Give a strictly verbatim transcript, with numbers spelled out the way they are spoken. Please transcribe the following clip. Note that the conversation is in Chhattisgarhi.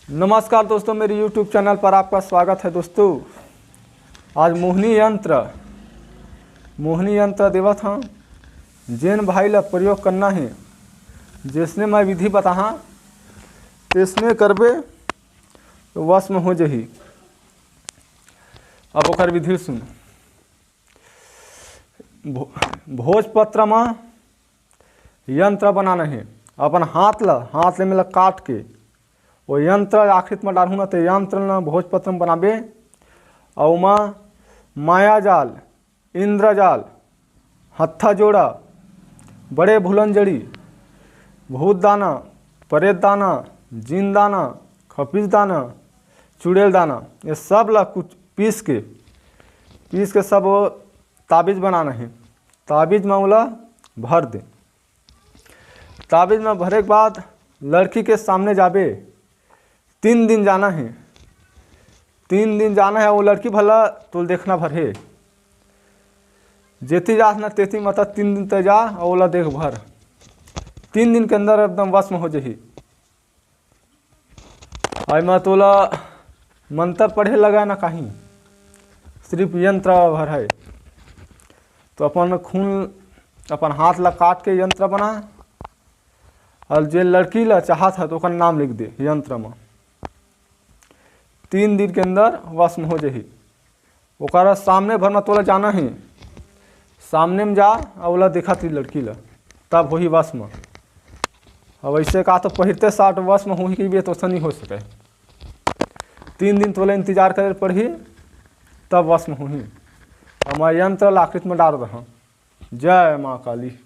नमस्कार दोस्तों, मेरे YouTube चैनल पर आपका स्वागत है। दोस्तों, आज मोहनी यंत्र, मोहनी यंत्र देवत हंव। जेन भाई ला प्रयोग करना हे, जइसने मैं विधि बताहां, तइसने करबे तो वश में हो जही। अब ओकर विधि सुन। भो-, भोजपत्र म यंत्र बनाना हे। अपन हाथ ला, हाथ ले मेला काट के वो यंत्र आखिरी म डारहूं ना, ते यंत्र ला भोजपत्र म बनाबे। अउ ओमा माया जाल, इंद्रजाल, हत्था जोड़ा, बड़े भुलंजड़ी, भूत दाना, परेत दाना, जिन दाना, खपीस दाना, चुड़ैल दाना, ये सब ला कुछ पीस के, पीस के सब वो ताबीज बनाना हे। ताबीज में ओला भर दे। ताबीज में भरे के बाद लड़की के सामने जाबे, तीन दिन जाना हे। तीन दिन जाना हे, वो लड़की भला तोल देखना भर हे। जेती जास ना तेती, मतलब, तीन दिन तक जा और ओला देख भर। तीन दिन के अंदर एकदम वश में हो जही। आई मैं तोला मंत्र पढ़े लगा ना कहीं, सिर्फ यंत्र भर है। तो अपन खून, अपन हाथ ला काट के यंत्र बना, और जे लड़की ला चाहत है तो ओकर नाम लिख दे यंत्र में। तीन दिन के अंदर वश में हो जही। ओकरा सामने भर में तोला जाना ही, सामने में जा और ओला देखा ती लड़की ला, तब होही वश में। अब ऐसे का तो पहिरते साट वश में होही कि बे, तो नहीं हो सके। तीन दिन तोला इंतजार करे पड़ही, तब वश में होही। अब मैं यंत्र ला आखिरी में डार दहा। जय माँ काली।